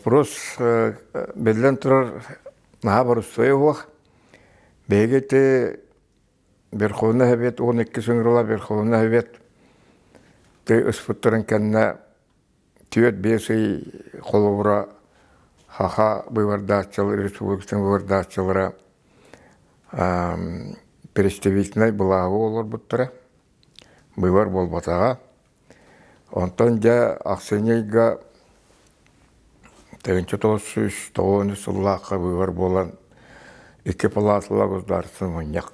Вопрос биллэн турар наһаа борустуой уһуох. Биһиги ити Верховный Совет 12 ыҥырыла Верховный Совет ты ыспыттарын кэннэ 4-5 ый холобура Хаха быыбардааччылар республикатын быыбардааччылара представительнай былааҕы олорбуттара. Быыбар буолбатаҕа. Онтон дьэ ахсынньы ыйга 1993 сыллаахха быыбар буолан икки палааталаах государственнай мунньах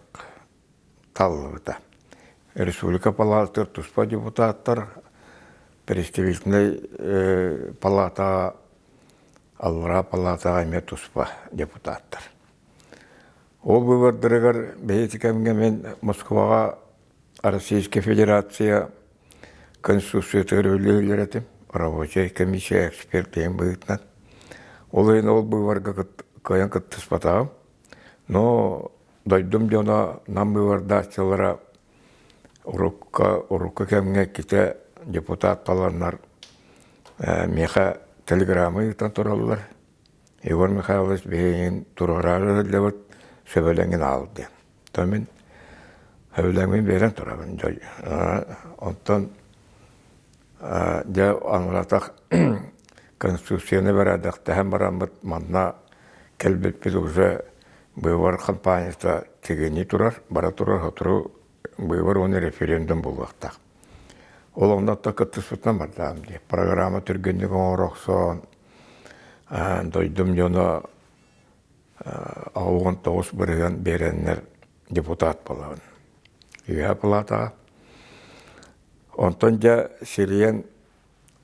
талыллыбыта. Республика палаататыгар туспа депутаттар, представительнай палатаҕа, аллараа палатаҕа эмиэ туспа депутаттар. Ол быыбардарыгар бэйэти кэмҥэ мин Москваҕа Российская Федерация Конституциятыгар үлэлиир этим, рабочая комиссия эксперт диэн быһыытынан. Ол иһин ол быыбарга кыайан кыттыспатаҕым. Но дойдум дьоно Нам быыбардааччылара урукка, урукку кэмҥэ иккитэ депутат таланнар миэхэ телеграмма ыытан тураллар. Егор Михайлович биһигин туруораары сылдьабыт, сөбүлэҥин аал диэн. То мин сөбүлэҥмин биэрэн турабын. Онтон дьэ аҥаратах Конституцияны бэрээдэктэһэн бараммыт манна кэлбиппит уже быыбар хампаанньата тигинии турар, бара турар сотору быыбар уонна референдум буолуохтаах. Ол онно кыттыспытынан бардаам дии. Программа түргэнник оҥоро охсон, дойдум дьоно 69% биэрэннэр депутат буолабын. Үөһэ палатаҕа. Онтон дьэ сирийэн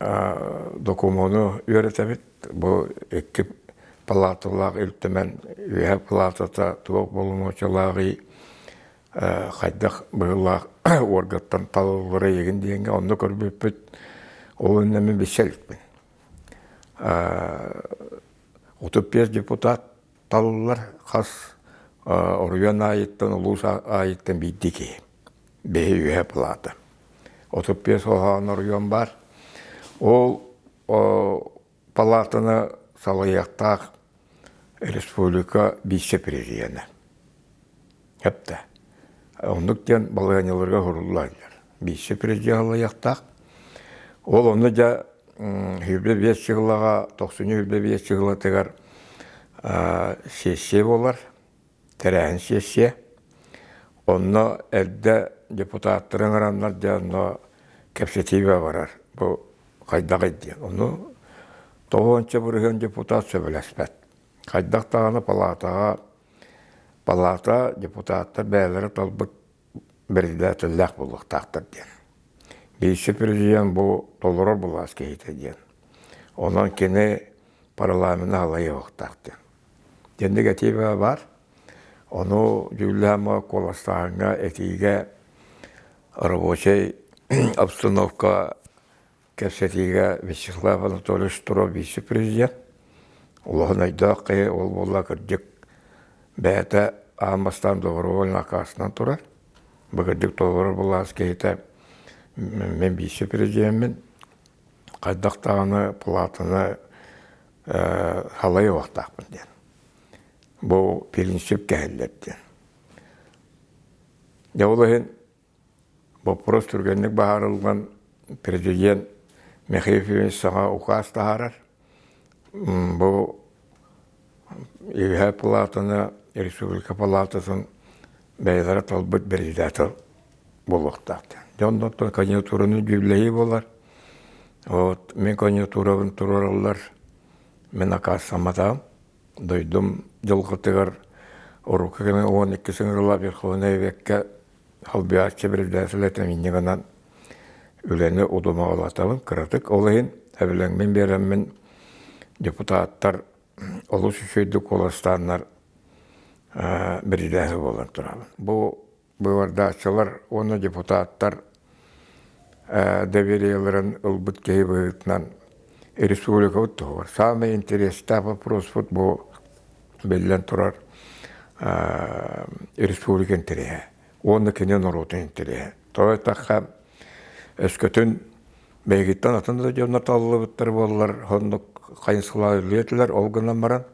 докумуону үөрэтэбит. Бу икки палаталаах Ил Түмэн үөһэ палатата туох боломуочалааҕый, хайдах быһыылаах уоргаттан талыллара игин диэҥҥэ онно көрбүппүт. Ол иннинэ мин билсэ иликпин. 35 депутат талыллар хас оройуон аайыттан, улуус аайыттан биирдии киһи. Биһи үөһэ палата. 35 хоһоон оройуон баар. Ол палатаны салайыахтаах республика вице-президенэ. Хэптэ. Оннук диэн балаһыанньаларга суруллаллар. Вице-президент салайыахтаах. Ол онно дьэ 25 сыллаҕа, 95 сыллатыгар сессия буолар, тэрээһин сессия. Онно эрдэ депутаттары ыҥыраннар дьэ онно кэпсэтиигэ барар. Бу хайдаҕый диэн. Ону 90% депутат сөбүлэспэт. Хайдах даҕаны палатаҕа палата депутаттар бэйэлэрэ талбыт председателлээх буолуохтаахтар диэн. Вице-президент бу толорор былаас киһитэ диэн. Онон кини парламены салайыахтаах диэн. Дьэнник этии баар. Ону дьүүллэһэн куоластааһыҥҥа этиигэ рабочай обстановка Кэпсэтиигэ Вячеслав Анатольевич Туров вице-президент, улахан өйдөөх киһи, ол буолла кырдьык бэйэтэ аан бастаан добровольно аккаастанан турар. Бу кырдьык толорор былаас киһитэ мин вице-президеммин, хайдах даҕаны палатаны салайыахтаахпын диэн. Бу принцип кэһиллэр диэн. Дьэ ол иһин Боппуруос түргэнник быһаарыллан президент Михаил Ефимович саҥа укаас таһаарар. Бу Үөһээ палатаны, республика палататын бэйэлэрэ талбыт председатель буолуохтаах. Дьэ оннуттан конъюнктураны дьүүллэһии буолар. Вот мин конъюнктурабын туруораллар, мин аккаастамматаҕым. Дойдум дьылҕатыгар урукку кэми 12 сыҥырылаах Верховнай Веккэ Халбыйааччы председатель этим инньэ гынан үлэни удумаҕалатабын кыратык. Ол иһин сөбүлэҥмин биэрэммин депутаттар олус үчүгэйдик куоластааннар биридээһи буолан турабын. Бу быыбардааччылар уонна депутаттар довериеларын ылбыт киһи быһыытынан республикабыт туһугар саамай интэриэстээх вопроспут бу биллэн турар, республика интэриэһэ уонна кини норуотун интэриэһэ. Тоҕо эттэххэ, өскөтүн бэйэгиттэн атын да дьоннор талыллыбыттар буоллар, оннук хайысхалаах үлэлиэ этилэр, ол гынан баран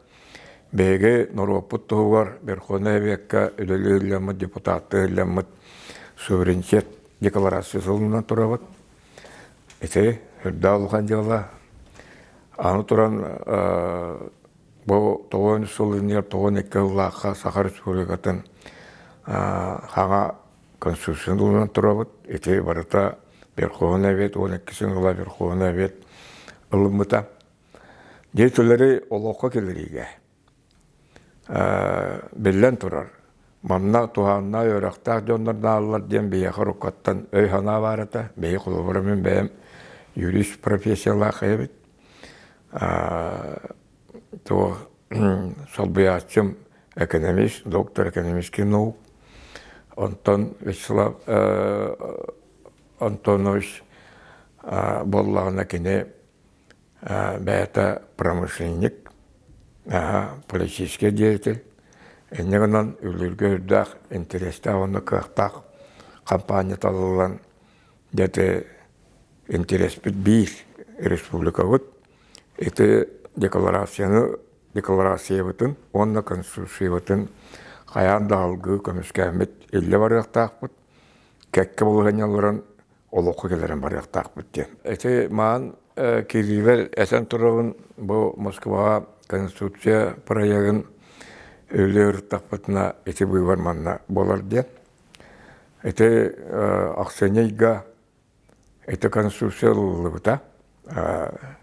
биһиги норуоппут туһугар Верховнай Совекка үлэлии сылдьаммыт, депутаттыы сылдьаммыт суверенитет декларация сылынан турабыт. Ити үрдээх улахан дьыала. Аны туран бу тоҕуон сыл иннигэр 92 сыллаахха Саха Республикатын хаҥа Конституцияны ылынан турабыт. Ити барыта Верховный Совет 12 сыл Верховный Совет ылыммыта. Деятеллэри олоххо киллэриигэ биллэн турар, манна туһааннаах үөрэхтээх дьоннор нааллар диэн биһиэхэ уруккаттан өй-санаа баар этэ. Биһи холобура мин бэйэм юрист профессиялаах эбит. Туох солбуйааччым экономист, доктор экономических наук. Онтон Вячеслав Антонович буоллаҕына кини бэйэтэ промышленник, политический деятель. Инньэ гынан үлүргэ үрдээх, интэриэстээх уонна кыахтаах хампаанньа талыллан дьэ интэриэспит биир республикабыт. Ити декларацияны декларациябытын уонна конституциябытын хайаан да алгыы көмүскээммит иллэ барыахтаахпыт, кэккэ балаһыанньаларын олоххо кэлэрин барыахтаахпыт диэн. Ити маан киириибэр этэн турабын, бу Москваҕа Конституция проегын үлэ ырыттахпытына ити быыбар манна буолар диэн. Ити ахсынньы ыйга ити Конституция ылыллыбыта,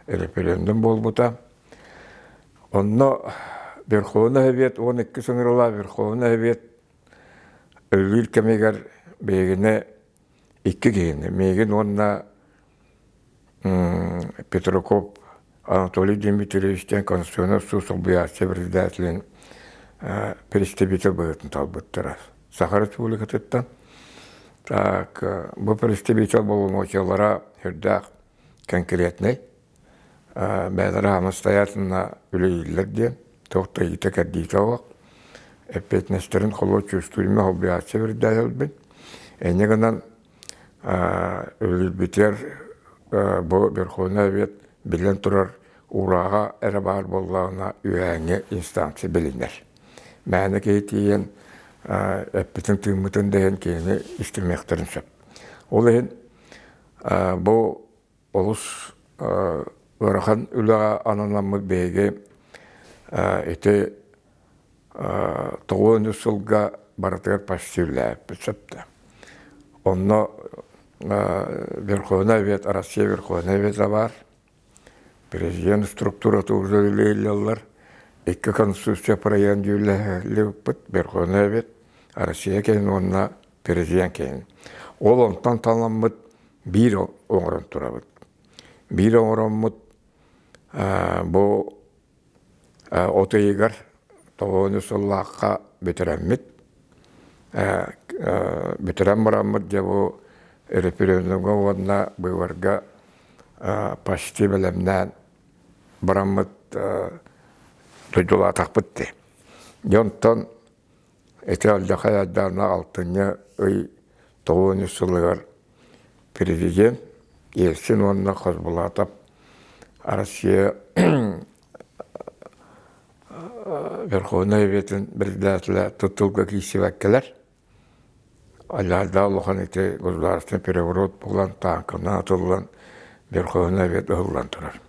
референдум буолбута. Онно Верховный Совет 12 сыҥыралаах Верховный Совет өлүүр кэмигэр биһигини икки киһини, миигин уонна Петраков Анатолий Дмитриевич диэн конституционнай суут солбуйааччы председателин представитель быһыытын талбыттара. Саха Республикатыттан. Так, бу представитель боломуочуйалара сүрдээх конкретнай. Бэйэлэрэ самостоятельно үлэлииллэр диэн, туох да ыйыта-кэрдиитэ суох. Эппиэтинэстэрин холуо чувствуемый солбуйааччы председателбин. Инньэ гынан Өлүрбүтүгэр бу Верховный Совет биллэн турар уурааҕа эрэ баар буоллаҕына үөһээҥҥи инстанция билинэр. Мээнэ киһи тиийэн эппитин-тыыммытын да иһин киһини истимиэхтэрин сөп. Ол иһин бу олус ыарахан үлэҕэ ананаммыт биһиги ити 93 сылга барытыгар почти үлэлээбиппит сөп да. Онно Верховный Совет, Россия Верховный Совета баар, президент структурата уже үлэлииллэр, икки конституция проегын дьүүллэһэллибиппит, Верховный Совет, Россия кэлин уонна президент кэлин. Ол онтон таламмыт биир оҥорон турабыт. Биир оҥороммут бу от ыйыгар тоҕуону сыллаахха бүтэрэммит бүтэрэн бараммыт дьэ бу референдумҥа уонна быыбарга почти бэлэмнээн бараммыт дойдулаатахпыт дии. Дьэ онтон Ити алдьархай айдаана алтынньы ый 93 сылыгар президент Ельцин уонна Хосбулатов Россия Верховнай Советын председателэ тутулга киирсибэккэлэр Алларда улахан ити государственный переворот буолан тааҥканан атыллан Верховнай Совет ыһыллан турар.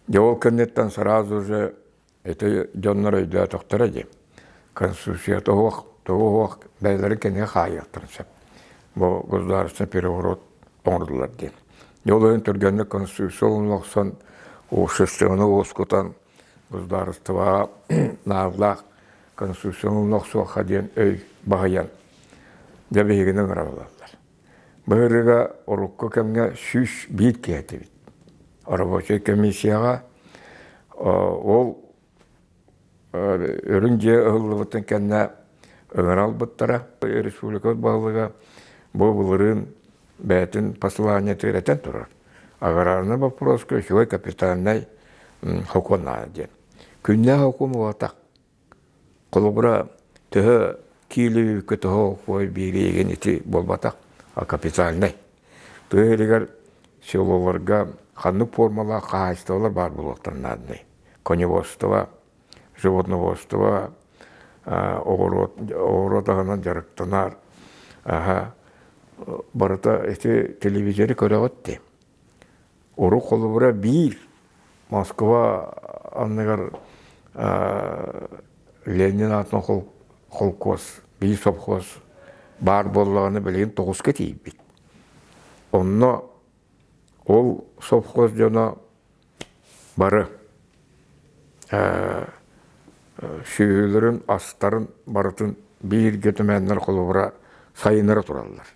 Дьэ ол кэнниттэн сразу же Ити дьоннор өйдөөтөхтөрө дии. Конституцията суох, тугу суох бэйэлэрин кэннигэр хаайыахтарын сөп. Бу государственный переворот оҥордулар диэн. Дьэ ол иһин түргэнник конституция ылына охсон, обществоны уоскутан, государствоҕа наадалаах конституцияны ылына охсуохха диэн өй баһыйан, дьэ биһигини ыҥыраллар. Быһырыга урукку кэмҥэ 101 киһи этибит. Рабочай комиссияҕа ол үрүҥ дьиэ ыһыллыбытын кэннэ ыҥыра албыттара. Республика баһылыга бу былырыын бэйэтин посланиетыгар этэн турар. Аграрный вопроска үчүгэй капитальнай сокуон наада диэн. Күннээх сокуон буолбатах. Холобура, төһө киилэ үүккэ төһө окуой биэриигин ити буолбатах, а капитальнай. Тыа иһигэр селоларга Ханнык формалаах хаһаайыстыбалар баар буолуохтарын наадный? Коневодство, животноводство, оҕуруот, оҕуруот аһынан дьарыктанар, аһа, барыта ити телевизоры көрөҕүт дии. Урут холобура биир Москва анныгар Ленин аатынан холкуос, биир совхоз баар буоллаҕына билигин тоҕуска тиийбит. Онно ол совхоз дьоно бары сүөһүлэрин, астарын барытын бииргэ түмэннэр холобура сайыннара тураллар.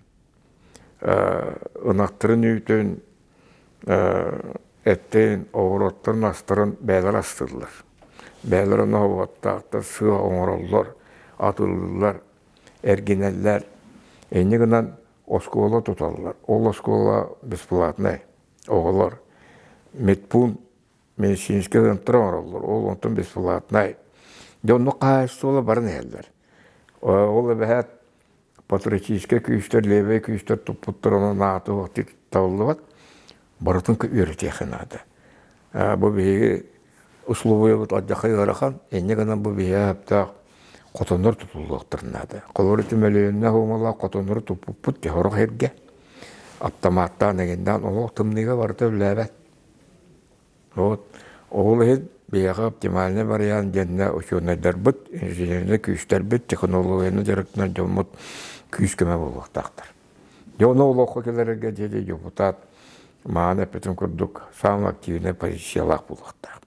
Ынахтарын үүтүн, эттин, оҕуруоттарын астарын бэйэлэрэ астыыллар. Бэйэлэрэ оноһуоттаахтар сыа оҥороллор, атыылыыллар, эргинэллэр. Инньэ гынан оскуола туталлар. Ол оскуола бесплатнай. Оҕолор медпункт медицинскэй ыантара оҥороллор. Ол онтон бесплатнай. Дьэ оннук хаһаайыстыбалар баран иһэллэр. Ол эбэһээт патриотическай күүстэр, левэй күүстэр туппуттар онон ааты табыллыбат. Барытын үөрэтиэххэ наада. Бу биһиги условиябыт алдьархай ыарахан, инньэ гынан бу биһиэхэ сөптөөх хотоннор тутуллуохтарын наада. Холобур, ити мөлүйүөннээх уумалаах хотоннору туппуппут сорох сиргэ аптамааттаан эҥиннээн олох тымныыга барыта үлэлээбэт. Вот ол иһин биһиэхэ оптимальный вариант диэннэ учуонайдарбыт, инженернэй күүстэрбит, технологияны дьарыктанар дьоммут күүс-көмө буолуохтаахтар. Дьэ ону олоххо кэлэргэ диэри депутат мааны эппитин курдук самый активный позициялаах буолуохтаах.